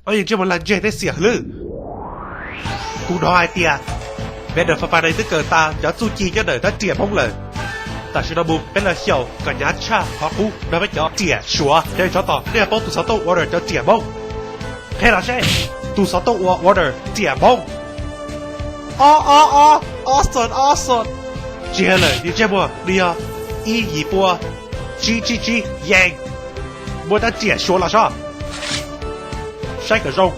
Ob niag ntsej muag lag ntseg tej xiam hwv lwj. Kuv hnov hais tias Vandal Five Five Nine twb kawm tas cov txuj ci nyob ntawm rab riam Hmoob lawm. Tam sim no mus peb los xyaum kom hnyav tshaj qhov qub nrog peb cov riam Suav. Cov tsov tom, nej paub tus xov tooj order cov riam Hmoob? Qhia los seb, tus xov tooj ua order riam Hmoob. Ob ob ob, awesome awesome. Tsis yog lawm, niag ntsej muag, nws yog ib yim pua tsib tsib tsib yees. Muaj rab riam Suav los soj. Saib kom zoo.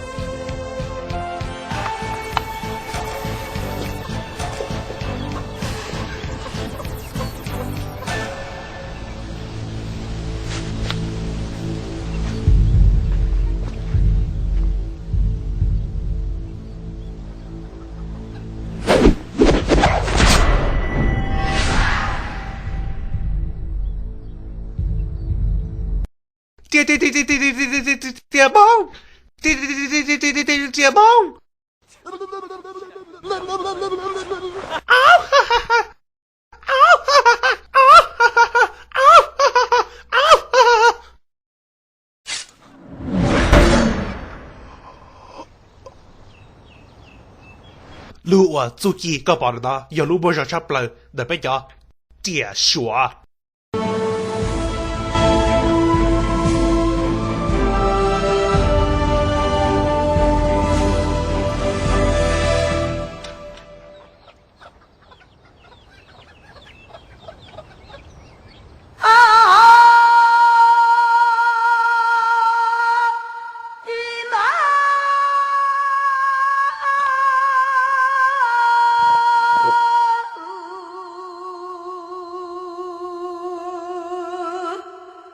Riam Hmoob! Riam Hmoob! Lub uas txuj ci koj pom ntawm no yog lub muaj zog tshaj plaws ntawm peb cov riam Suav.